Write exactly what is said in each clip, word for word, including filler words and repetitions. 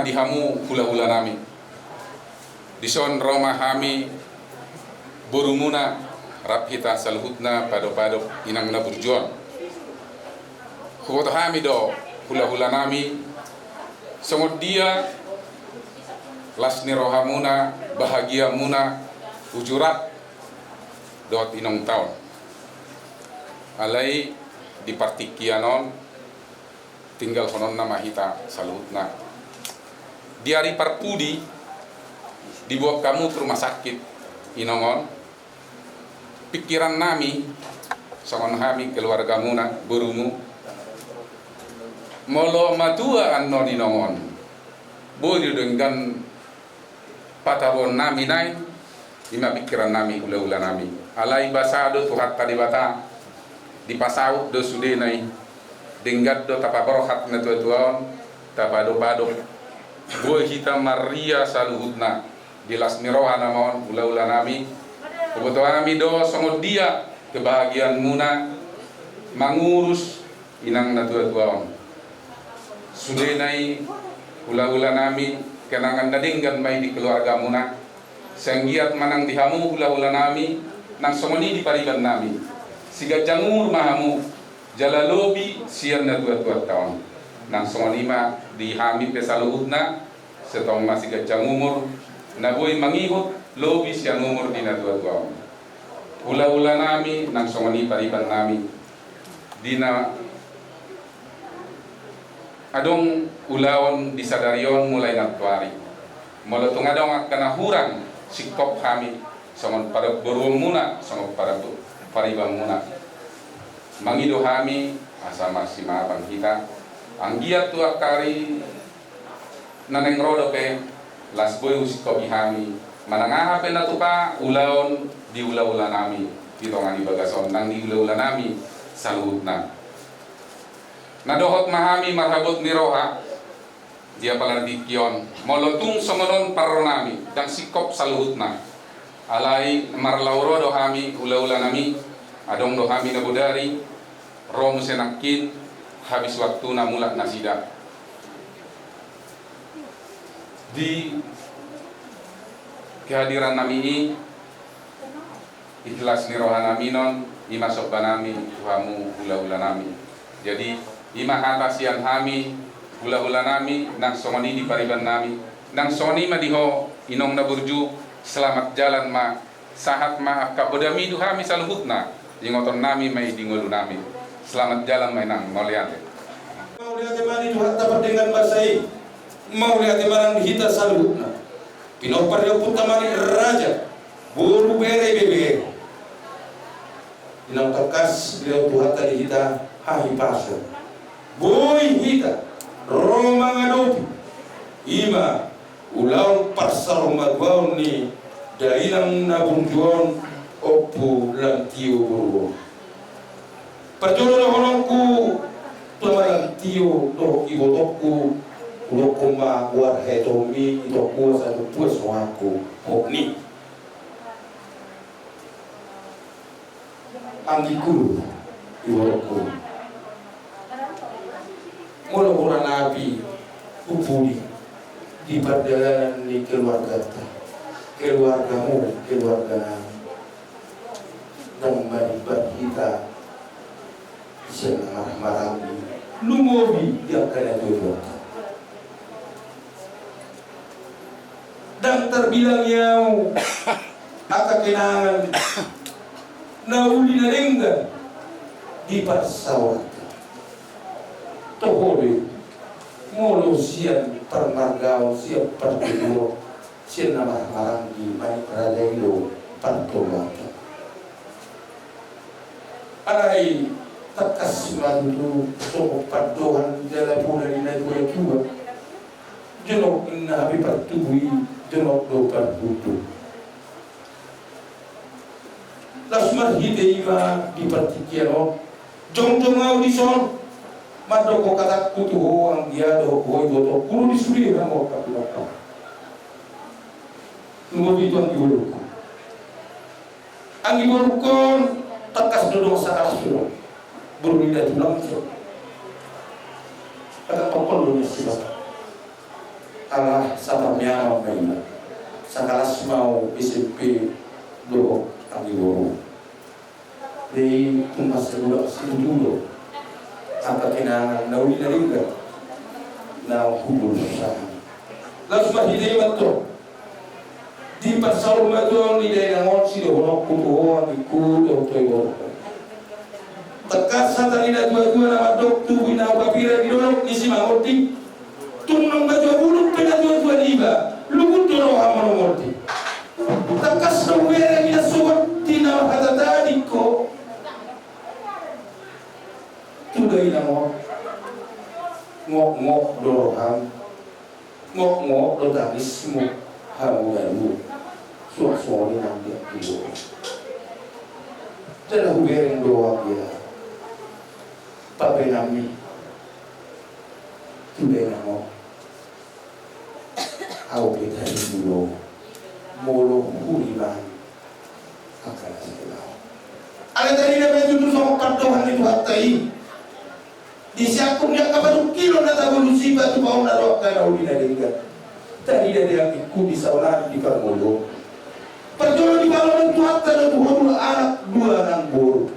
Di hamu hulahulanami. Dison ro ma hami borumuna rap hita saluhutna padopadop inang na burju on. Huboto hami do hulahulanami songon dia las ni rohamuna, bahagiamuna, uju rap dohot inongta on. Alai di partingkian on tinggalhononna ma hita saluhutna. Di ari parpudi diboan hamu tu rumah sakit inong on. Pingkirannami songon hami keluargamuna, borumu, molo matua annon inong on, boi do denggan patabuannami nai. I ma pingkirannami, hulahulanami. Alai basa do Tuhanta Debata, dipasaut do sudena i. Denggan do tapaborhat natuatua on, tapadopadop. Boi hita marria saluhutna di las ni roha nama on, hulahulanami. Huboto hami do songon dia kebahagiaanmuna mangurus inang natuatua on. Sudena i, hulahulanami, kenangan na denggan ma i di keluargamuna. Sai anggiat ma nang di hamu hulahulanami nang songon i di paribannami. Siganjang umur ma hamu jala lobi sian natuatuanta on. Nang songon i ma di hami pe saluhutna, sai tong ma siganjang umur na boi mangihut lobi sian umur di natuatua on. Hulahulanami nang songon i paribannami. Di na adong ulaon di sadari on mulai nantoari. Molo tung adong angka na hurang singkop hami songon padoboruonmuna, songon pado-, paribanmuna, mangido hami asa marsimaafan hita. Anggiat tu angka ari na naeng ro dope, las boi husingkopi hami manang aha pe na tupa ulaon di hulahulanami di tonga ni bagas on nang di hulahulanami saluhutna. Na dohot ma hami marhabot ni roha di apala tingki on, molo tung songon on parronami, ndang singkop saluhutna. Alai marlaho ro do hami hulahulanami, adong do hami na bodari, ro muse nangkin, habis waktuna mulak nasida. Di kehadirannami i, ikhlas ni rohanami non, i ma sombanami tu hamu hulahulanami. Jadi, i ma hata sian hami hulahulanami, nang songon i di paribannami, nang songon i ma di ho inong na burju, selamat jalan ma, sahat ma angka podami tu hami saluhutna, ingotonnami ma i di ngolunami. Selamat jalan ma inang, mauliate. Mauliate ma di Tuhanta pardenggan basa i, mauliate ma nang di hita saluhutna. Pinompar ni ompunta ma ni raja, boru, bere, ibebere. Inang, tangkas dilehon Tuhanta di hita hahipason. Boi hita ro mangadopi i ma ulaon parsaurmatua ni dainang na burju on, Ompu Lantio boru on. Parjolo dohononku tu Ama Lantio dohot ibotongku, hudokkon ma goar hatomi, itongku asa tung puas rohangku. Hot ni. Anggikku, ibotongku. Molo hurang api hupudi di pardalanan ni keluargata, keluargamu, keluarganami, ndang manimbar hita sian na marhahamaranggi, lumobi di angka natuatuanta. Ndang tarbilang i au angka kenangan na uli na denggan di parsaoranta. Toho do i, molo sian parmargaon, sian partuburon, sian na marhahamaranggi, Manik Raja i do partomuanta. Alai tangkas ma tutu songon pandohan jala pola ni natuatua. Jonok ninna hape partubu i, jonok do parhundul. Laos marhite i ma di partingkian on, jongjong ahu dison mandokkon hatangku tu ho anggia dohot ho ibotongku, ro di sude hamu angka pinompar. Lumobi tu anggi borungku. Anggi borungkon tangkas do dongan sakalas tu ho. Boru ni da tulang so. Agak pangkol do ni silas. Ala sapa meama ma iba. Sakalas ma au S M P dohot anggi boru. Jadi tung masa dua situ do. Angka kenangan na uli na denggan na hubul susah. Langsung ma hita iba to. Di pasaur ma tu au ni dainang on sidohononku tu ho anggiku dohot tu iba. Tangkas hata ni na tua-tua na mandok tubu i na hupapira di dolok ni si Mangondi. Tung naung na tua bulung pe na tua-tua niba, luhut do roha manomondi. Tangkas na hubereng i na sogot di na marhata tadingko. Tu dainang on. Ngok-ngok do roham. Ngok-ngok do tangismu, hamu na dua. Suang songon i nang di anggi boru. Jala hubereng do au ia. Papenami. Tu dainang on. Au pe tadi molo. Molo huriman. Angka na sai laho. Alai tadi na pe tutu songon pandohan ni Tuhanta i. Di siangkung ni angka patungkilon na tabo lusi batu paon na roa angka na uli na denggan. Tadi na di anggiku di saonari di parngoluon. Parjolo dipalomohon Tuhanta do tu ho dua anak dua nang boru.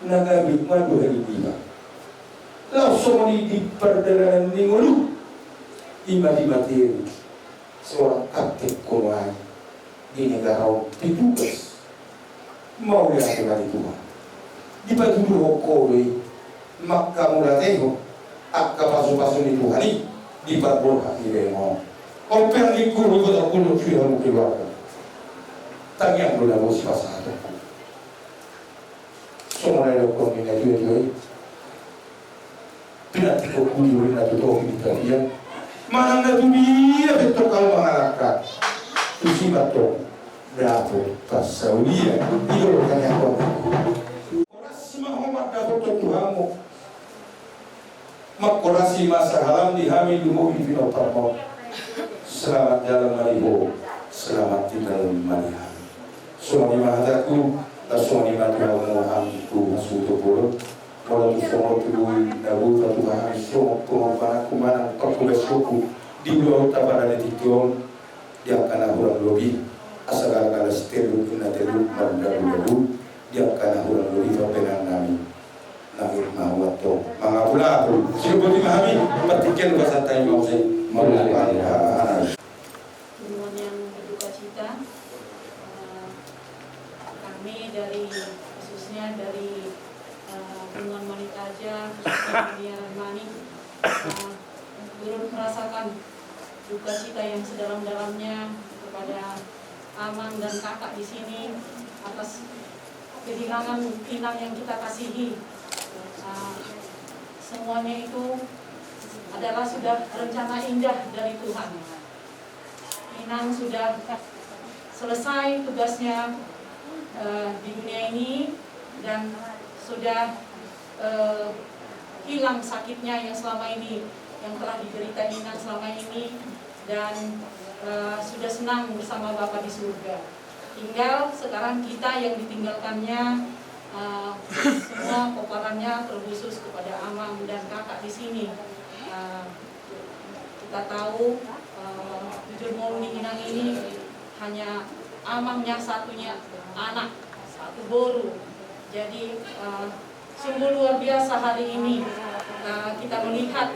Na gabe ma dua hali niba. Laos songon i di pardalanan ni ngolu. Ima di materi. Seorang kapten kono ai di negara on ditugas mauliate ma di Tuhan. Dipatuduhon ho do i mangkamauliatehon angka pasupasu ni Tuhan i di parborhat ni dainang on. On pe anggingku, huboto pulu sude hamu keluarga. Tangiang do na boi sipasahatonku. Songon na nidokkon ni na tua-tua i. Pinantikhon hujur i na tu topi ni tapian. Manang na tu dia pe tong hamu mangalangka. Tusi ma tong dapot parsaulian. I do tangiangkon. Horas ma ho mandapothon tu hamu. Mangkorasi ma sahalam di hami lumobi pinomparmon. Selamat jalan ma di ho. Selamat tinggal ma di hami. Songon i ma hataku. Songon i ma tu hamu anggiku hasuhuton bolon. Molo tung songon tubu i na boi tu hami songon pengorbananku manang panghobasionku di ulaonta pada ni tingki on. Di angka na hurang lobi asa galak-galak sitelu inna telu mardabu-dabu. Di angka na hurang lobi pambahenan nami. Nami ma huanto mangapul-apul. Sidohoti ma hami partingkian basa tai mau sai mau. Dengan yang berduka cita, eh, kami dari, khususnya dari, eh, Bendungan Manik Aja, khususnya Bendungan Manik, eh, turut merasakan duka cita yang sedalam-dalamnya kepada amang dan kakak di sini atas kehilangan inang yang kita kasihi. Eh, semuanya itu adalah sudah rencana indah dari Tuhan. Inang sudah selesai tugasnya, eh, di dunia ini dan sudah, eh, hilang sakitnya yang selama ini, yang telah diderita Inang selama ini, dan, eh, sudah senang bersama Bapa di surga. Tinggal sekarang kita yang ditinggalkannya, eh, semua pomparannya terkhusus kepada amang dan kakak di sini. Eh, Kita tahu, eh, bujur ngolu ni Inang ini hanya amang yang satunya anak, satu boru. Jadi, eh, sungguh luar biasa hari ini, eh, kita melihat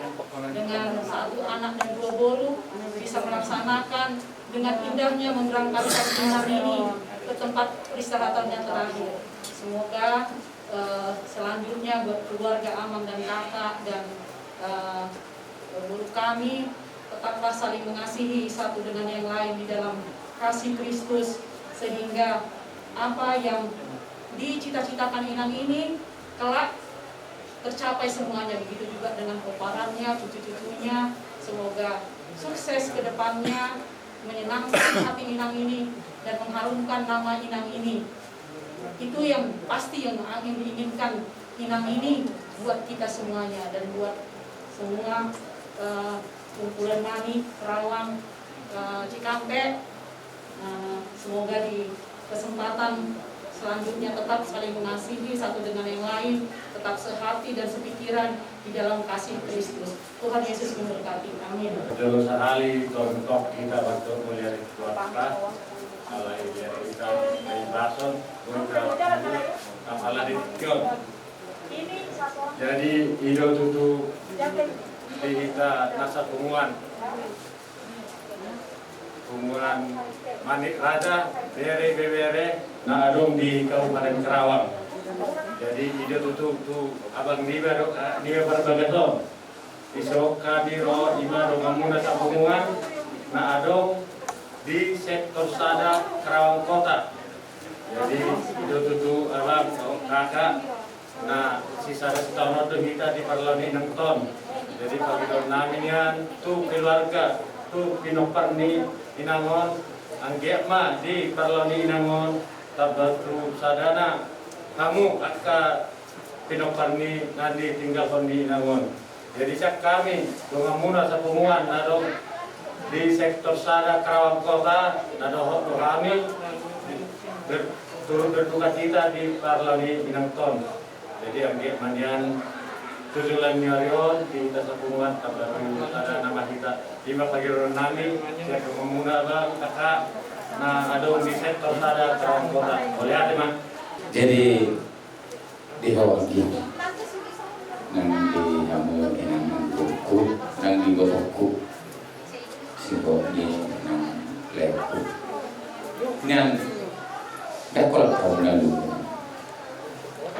dengan satu anak dan dua boru bisa melaksanakan dengan indahnya memberangkatkan Inang ini ke tempat peristirahatannya terakhir. Semoga, eh, selanjutnya buat keluarga amang dan kakak dan, eh, guru kami, tetaplah saling mengasihi satu dengan yang lain di dalam kasih Kristus, sehingga apa yang dicita-citakan Inang ini kelak tercapai semuanya. Begitu juga dengan pomparannya, cucu-cucunya, semoga sukses ke depannya, menyenangkan hati Inang ini, dan mengharumkan nama Inang ini. Itu yang pasti yang, yang diinginkan Inang ini buat kita semuanya dan buat semua, eh, kumpulan Manik, Kerawang, eh, Cikampek. Eh, semoga di kesempatan Selanjutnya, tetap saling mengasihi satu dengan yang lain, tetap sehati dan sepikiran di dalam kasih Kristus. Tuhan Yesus memberkati. Amin. Jolo sahali tongtong hita bantuk mulia di Tuhan ta. Alai dia hita dari bason, berkat apalagi kion. Jadi i do tutu di hita na sapunguan. Punguan Manik Raja, bere ibebere, na adong di Kabupaten Karawang. Jadi i do tutu tu abang niba do, eh, niba parbagas on. Di son hami ro, ima donganmuna sapunguan na adong di sektor sada Karawang Kota. Jadi i do tutu abang, oh, kakak, na sisada sitaon on do hita di parlao ni inangta on. Jadi pangidoannami nian tu keluarga, tu pinompar ni inang on, anggiat ma di parlao ni inang on tamba tu sadana hamu angka pinompar ni na ditinggalhon ni inang on. Jadi sian hami donganmuna sapunguan na adong di sektor sada Karawang Kota, na dohot do hami ber-, turut berduka cita di parlao ni inangta on. Jadi anggiat ma nian tu joloan ni ari on di hita sapunguan tamba tu sadana ma hita. Ima pangidoannami sian donganmuna abang kakak na adong di sektor sada Karawang Kota. Mauliate ma. Jadi di ho anggi, nang di hamu inang nang gokku, nang di gokku, singkop ni nang lekku. Nian dakol kau na lumu.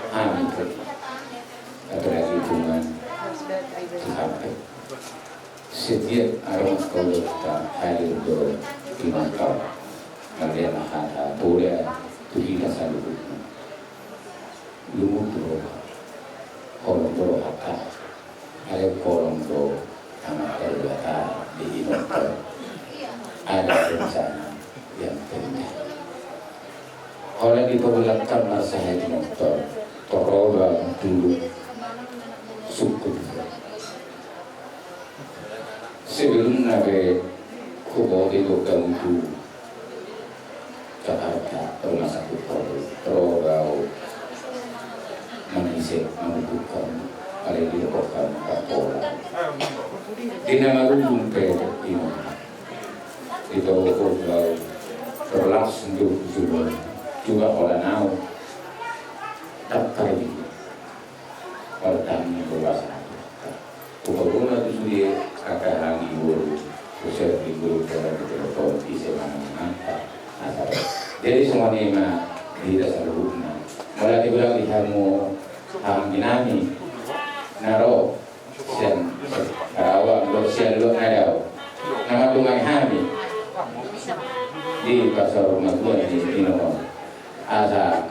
Hami tu, apalagi hubungan tu hape. Setiap adong kau do hita hadir do di mangkau. Mauliate ma hata poda tu hita saluhutna. Lumu tu roha, holong do rohanta, alai holong do Amanta Debata di inongkon. Ada rencana yang terindah. Holan di pemulakan masa ini motor, toroba dulu sukut. Sebelumna pe huboto do gamu tu Jakarta, rumah sakit Polri, ro do au mangisik, mangukuhon, alai didok hamu parpola. Di na marujung pe ima, ditorushon do au, berlangsung do hubungan, juga holan au, tak pergi. Pertama bahasa. Pokokna tu sude kakak hami boru, tu servi guru, tu telepon, ise manang manang. Jadi songon i ma di hita saluhutna. Mauliate godang di hamu, hamu inang nami na ro sian Karawang dohot sian luat na dao, na mandongani hami di pasar rumah tua di inong on. Asa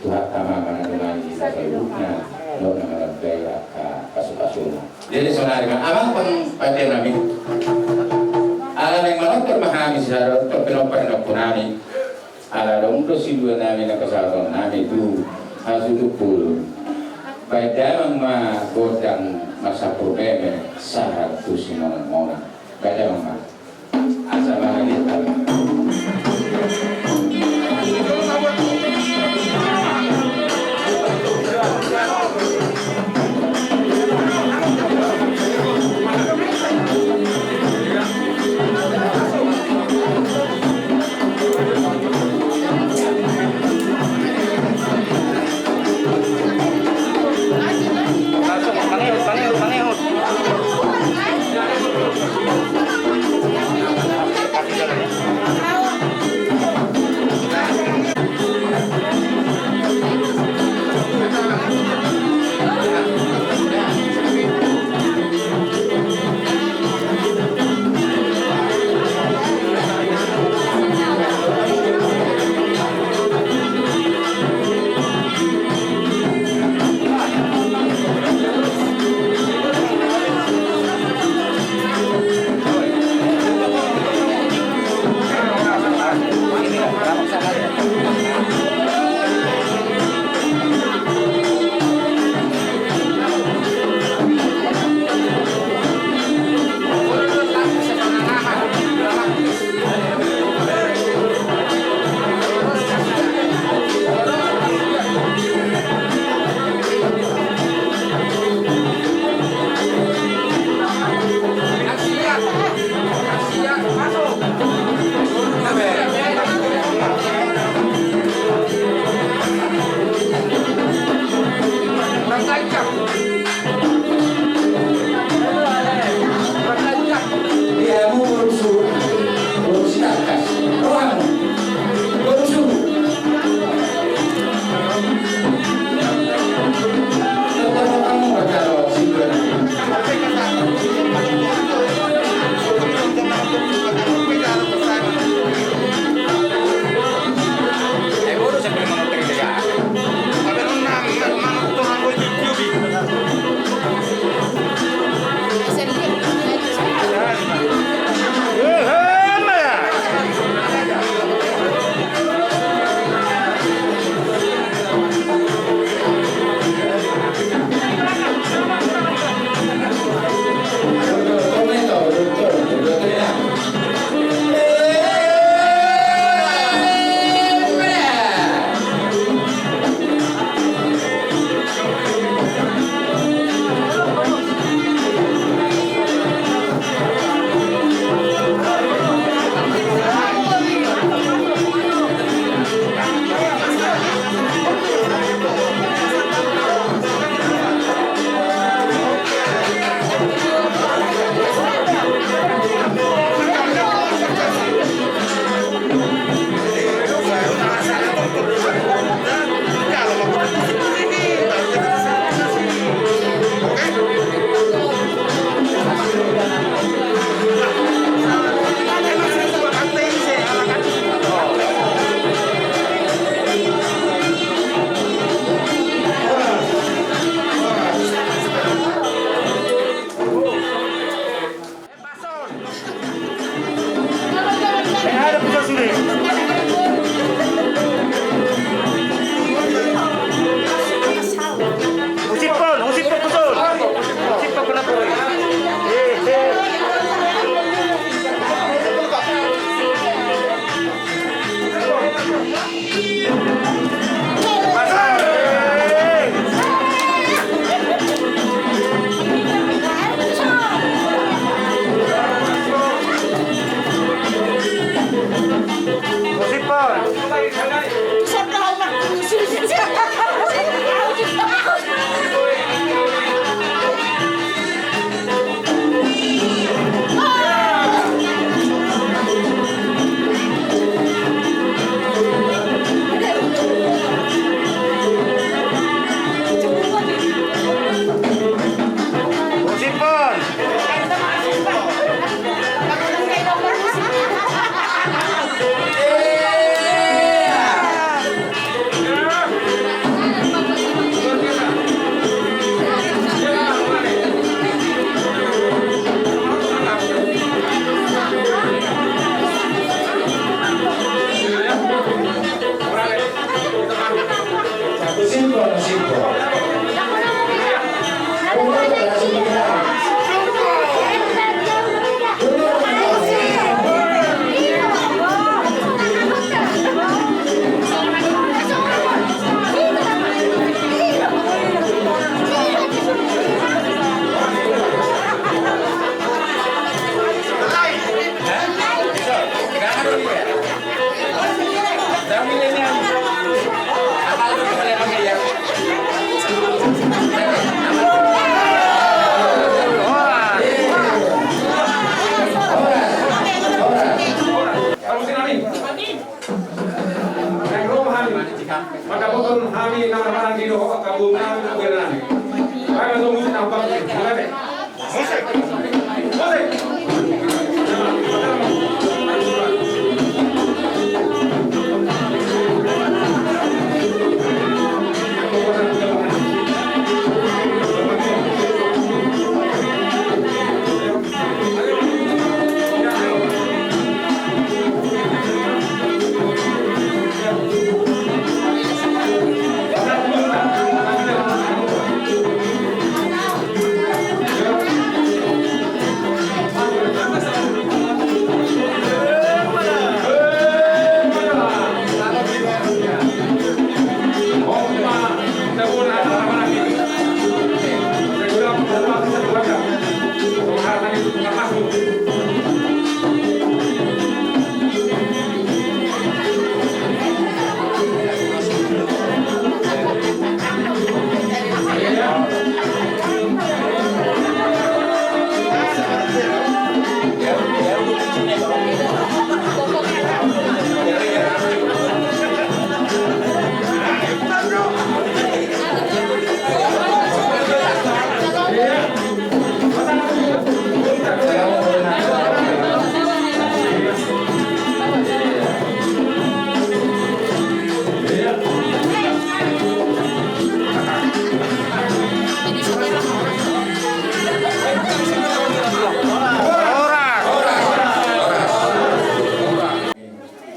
Tuhanta ma na mandongani hita saluhutna, dohot na manggabean angka pasupasuna. Jadi saonari ma amang pang pate nami. Ala naeng manortor ma hami sisada dohot pinompar ni ompu nami. Ala adong do silua nami na pasahaton nami tu hasuhuton. Baen damang ma gondang marsampur meme sahat tu simonamonang. Baen damang ma. Hami na marhaha di dohot kabungan kabungan. Baik, langsung musik tampak. Musik. Musik.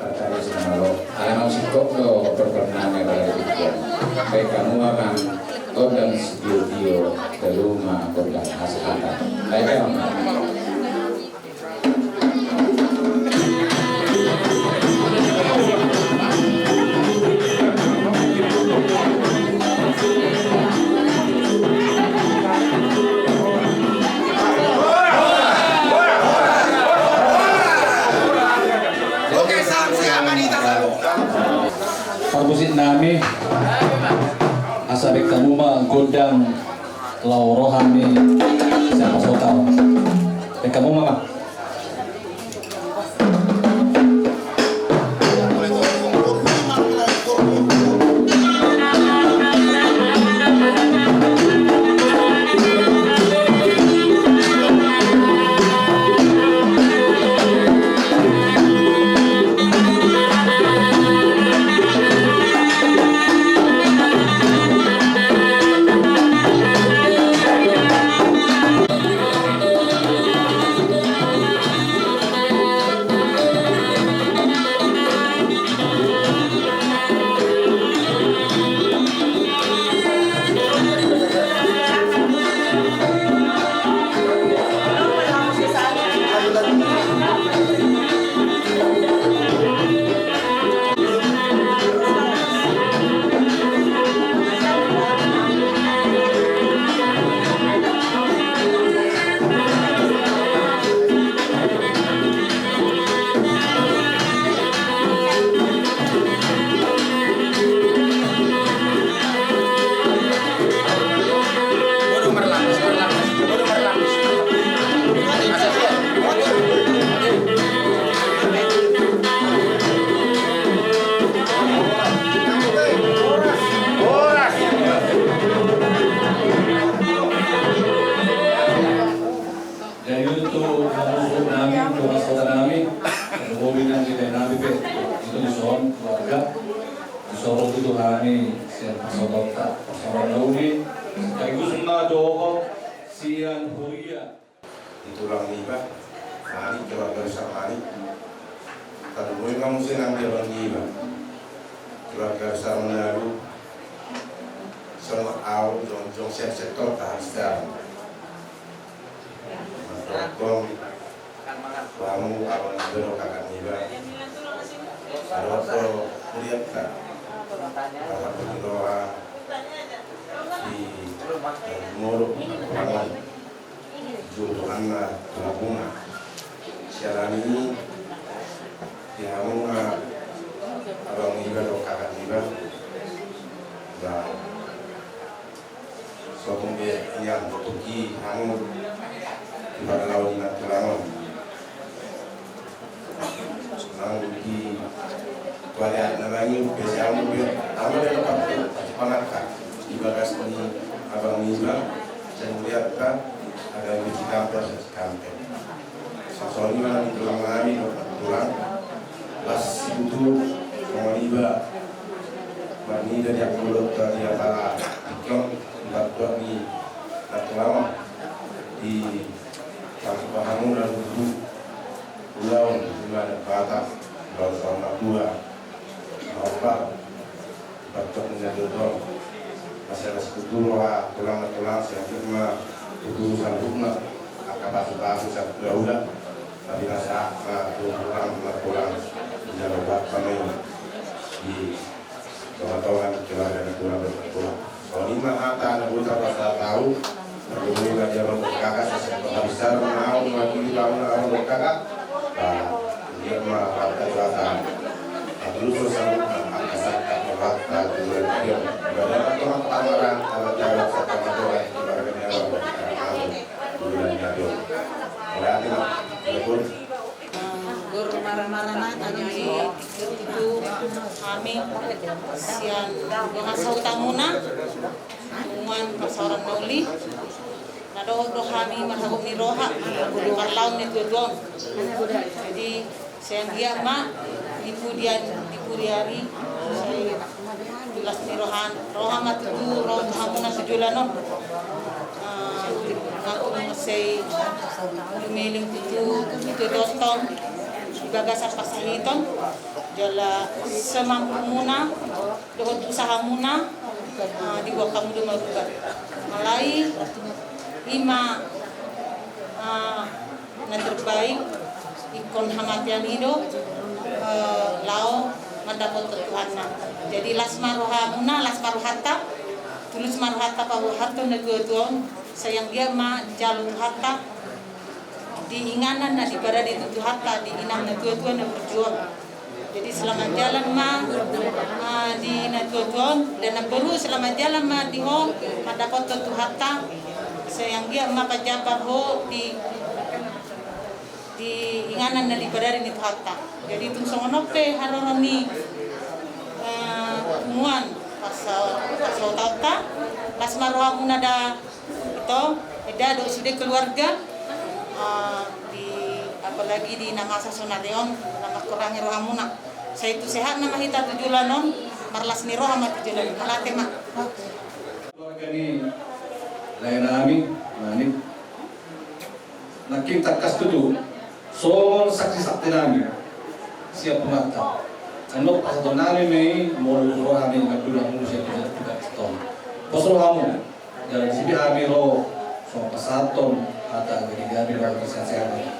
Tartaru singalo, ala naung singkop do perpername balik ikan. Baik kamu akan gondang sitio-tio, telu ma gondang hasahatan. Baik kamu. Oke, salam sehat, Manita, salam. Parmusik nami, asa baen hamu ma gondang laho roha ni sian Pasontal. Baen hamu ma. Jadi, untuk mangusur nami, untuk masyarakat nami, ada bobi nang di nami pe, itu di son keluarga, di soro tutu nami sian pasotonta, pasoton nauli, sekaligus ma dohot sian huria. Di tulang niba, Manik, keluarga besar Manik. Tarlumobi ma muse nang di abang niba, keluarga besar Manalu. Songon au, jongjong sian sektor tahan sejarah. Mantong, hamu abang niba dohot kakak niba. Adong do hurianta, kakak niba dohot di molo, abang. Jolo anna tulang bunga. Siala ni i, di hamu ma abang niba dohot kakak niba. Ba, so tung be nian botoki hamu di parlao ni na tulang on. Nang di Bagaimana ini biasa mau biar aman dan dapat panaka di bagas ini abang ini bang dan melihat kan ada di Cikampek Cikampek. Soalnya mana di tulang nami tulang pas itu mau iba marnida di aku mulut tadi apa ikon empat buah di satu lama di satu pahamu dan dulu. Ulaon di mana kata ulaon sama dua apa batok nya dodong. Masalah sekutu roha tulang tulang siapa ma kutu sambut ma angka pasu pasu satu gaula. Tapi rasa ma tulang tulang jalo bak kami di Tonga-tonga keluarga na tulang dan tulang. Songon i ma hata na bocah pasal tahu. Bagaimana dia mengkaka sesuatu habisar mau mewakili bangun orang berkaka. Dia mengatakan kata terus sama angka saka mewakta tulang dia. Bagaimana orang pameran kalau jalan saka matoran keluarga dia orang berkaka. Tulang dia. Berarti dia pun Gor marana-rana tadi itu hami sian dongan sahutamuna punguan parsaoran na uli. Na dohot do hami marhabot ni roha marlaon ni tuatua on. Jadi sian dia ma di pudian di pudian ari. Las ni roha, roha ma tutu roha tu hamuna tu joloan on. Ngaku ma sai lumeleng tutu, tutu tongtong di bagasan parsahiton jala semampumuna dohot usahamuna. Dibuat hamu do maruga alai ima na terbaik ingkon hamatean i do laho mandapothon Tuhanna. Jadi las ma rohamuna, las ma rohanta, tulus ma rohanta paboahon na tuatua on. Sai anggiat ma jalo Tuhanta di inganan na diparade tu Tuhanta di inang na tuatua na burju on. Jadi selamat jalan ma di na tuatua on dan na boru, selamat jalan ma di ho mandapothon Tuhanta. Sai anggiat ma pajabar ho di di inganan na diparade ni Tuhanta. Jadi tung songon on pe haroro ni punguan parsaoraonta, las ma rohamuna da ito eda dohot sude keluarga. Di apalagi di na masa sonari on na mangkurangi rohamuna. Sai tu sehatna ma hita tu joloan on. Marlas ni roha ma tu joloan on, mauliate ma. Keluarga ni lae nami Manik. Nangkin tangkas tutu songon saksi-saksi nami sian punguanta. Annon pasahaton nami ma i molo dung ro hami mandulang muse tu jalan tu garis tol. Pos rohamu jala disi pe hami ro songon pasahaton hata gari-gari ro kesehat-sehat.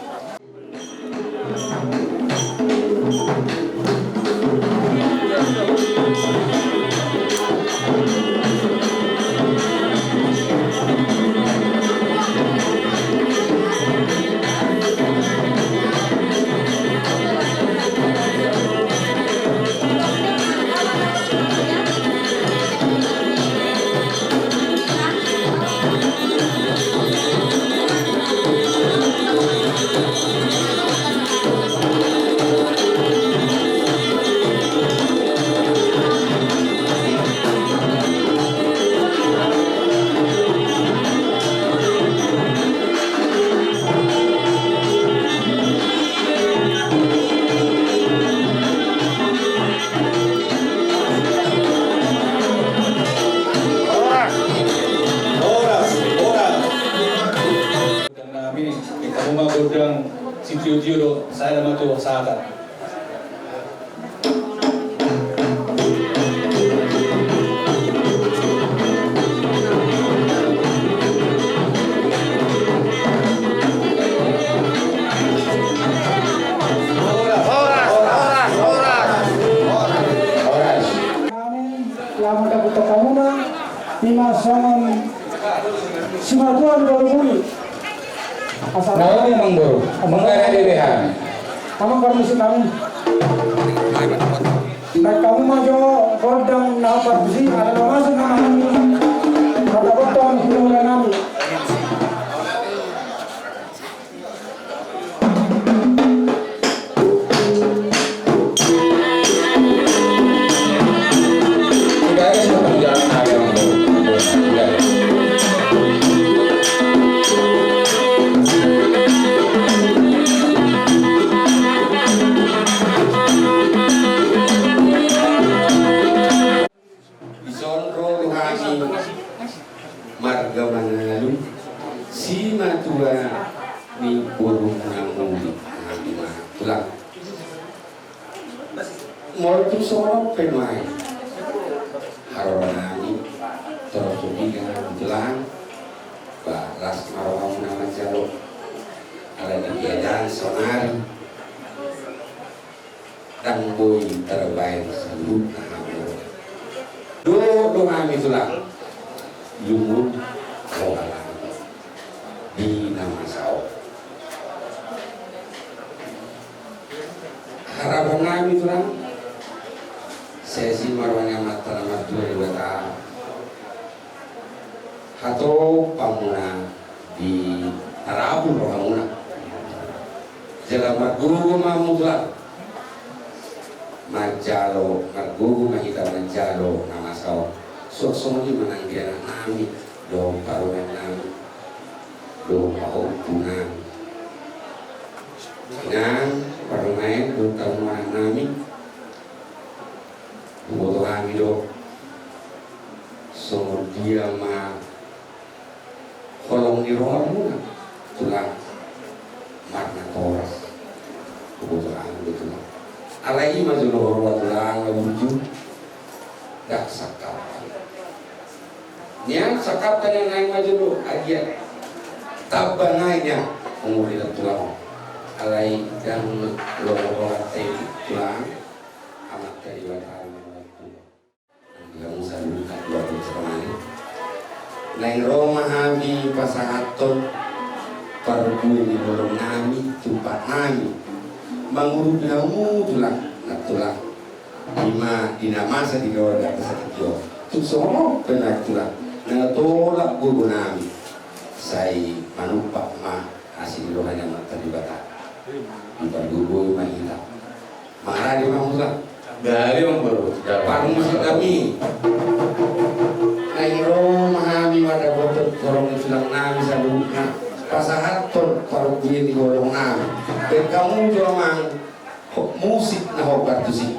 Horas, horas. Nami, ingkon hamu ma gondang sitio-tio do, sai nama tu sahatan. Horas, horas, horas. Horas. Nami, laho mandapothon hamuna, ima songon simatua ni boru muli. Asa naung mangburu, mangbara di B H. Amang parmisi nami. Baik, hamu ma jo gondang na parmisi, ala na masuk nama nami. Mandapothon keluarga nami. Tulang. Molo tung songon on pe nuaeng, haroro nami, torop so piga nami tulang, ba las ma rohamuna manjalo. Alai di piadan saonari, ndang boi tarbaen saluhutna hamu. Dohot do hami tulang, lungun roha nami di na masa on. Harapon nami tulang, sai asi ma roha ni Amanta na martua Debata, hatop hamuna di tarabun rohamuna. Jala margogo ma hamu tulang manjalo, margogo ma hita manjalo na masa on. Suang songon i ma nang di anak nami dohot parumaen nami dohot pahompu nami. Inang, parumaen dohot hamu anak nami, huboto hami do songon dia ma holong ni rohamuna tulang marnatoras. Huboto hami do tulang. Alai i ma jolo huroha tulang na burju, ndang sangkap. Nian sangkap tadi naeng ma jolo agia tamba nai nian umur ni tulang. Alai ndang lomo roha nami tulang, Amanta Debata ma na martua. Di hamu saluhutna keluarga Cermai. Naeng ro ma hami pasahathon parbue ni holong nami, tumpak nami mangurupi hamu tulang, nantulang. Ima di na masa di keluarga ta satigor. Tung songon on pe nantulang, na tolap gogo nami, sai manumpak ma asi ni roha ni Amanta Debata. Di pargogoi ma hita. Mangarade ma hamu tulang. Gari ma boru. Parmusik nami. Naeng ro ma hami mandapothon holong ni tulang nami saluhutna. Pasahathon parbue ni holong nami. Baen hamu jo amang musik na hombar tusi.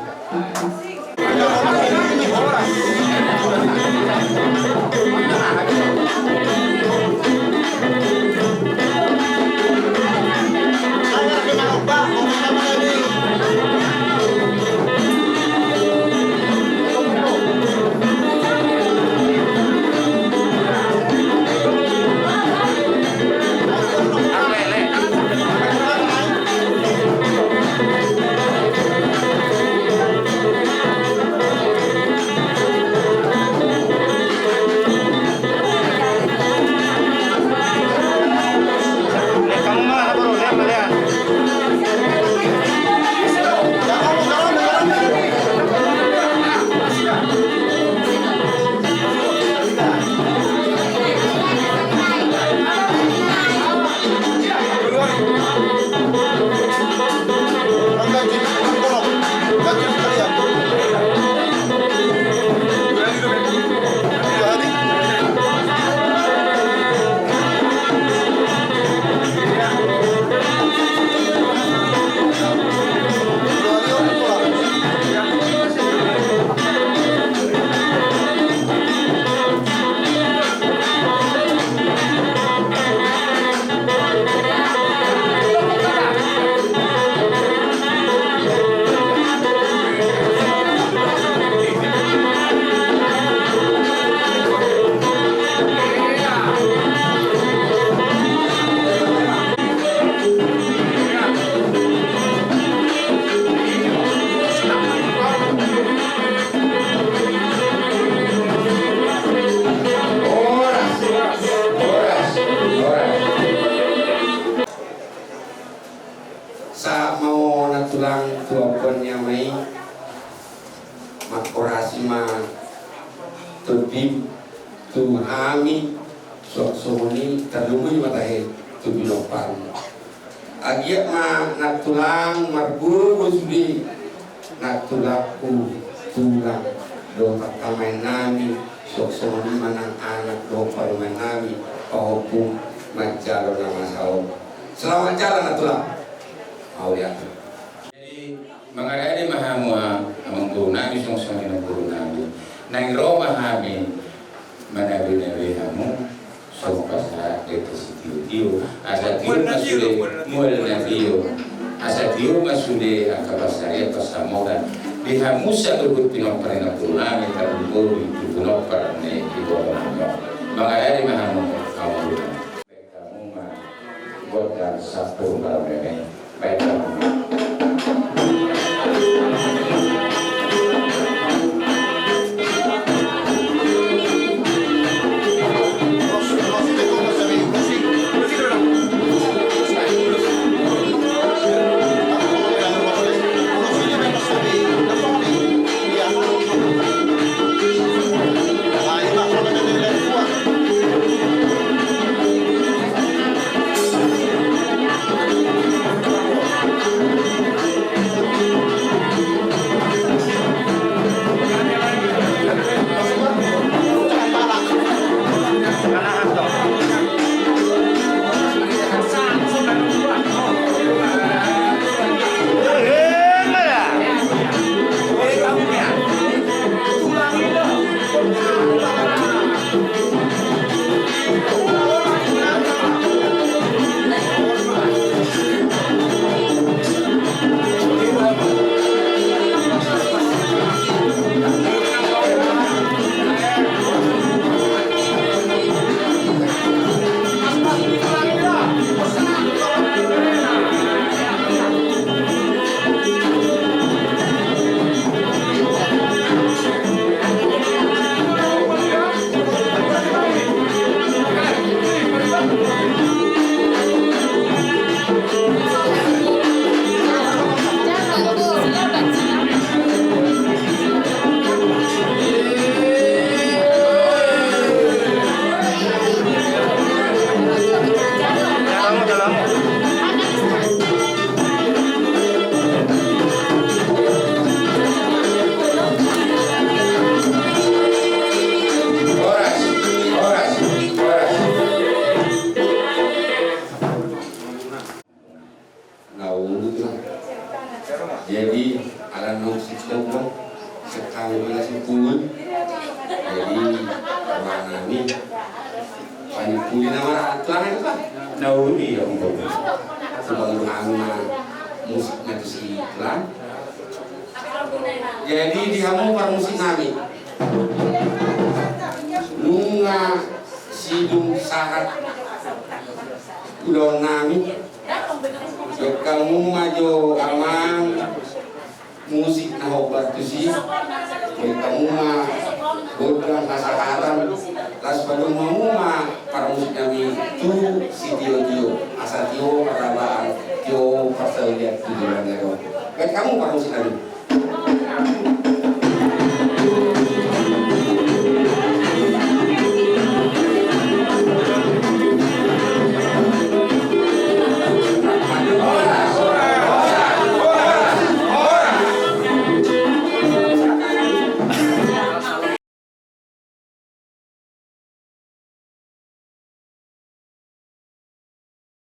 Sahat ma on nantulang tu ampuan ni Ama i. Mangkorasi ma tondimi tu hami. Suang songon i tarlumobi ma tahe tu pinomparmu. Agia ma nantulang margogo sude nantulangku, tulang dohot angka amaen nami, suang songon i ma nang anak dohot parumaen nami, pahompu manjalo na masa on. Selamat jalan nantulang. Mauliate. Jadi mangarade ma hamu amang boru nami, suang songon i nang boru nami. Naeng ro ma hami manabenabe hamu songon pasahat dohot sitiotio. Asa tio ma sude mual na tio. Asa tio ma sude angka pansarian pansamotan di hamu saluhut pinompar ni nampulunami, tarlumobi di pinompar ni ibotonami on. Mangaradei ma hamu, hamu. Baen hamu ma gondang sampur marmeme. Baen hamu ma. Horas, horas, horas. Na ulu ma. Jadi ala naung singkop do, sekali ma na simpul. Jadi rohanami panimpuli nama tulang itu kan. Na ulu, iya, umpama. Tulang, tulang ma musik na tusi tulang. Jadi di hamu parmusiknami, nunga sidung sahat ulaonnami. Baen hamu ma jo amang musik na hombar tusi. Baen hamu ma gondang hasahatan. Laos padomu hamu ma parmusiknami tu sitiotio, asa tio parrabaan, tio parsaulian tu joloan ni ari on. Baen hamu parmusiknami.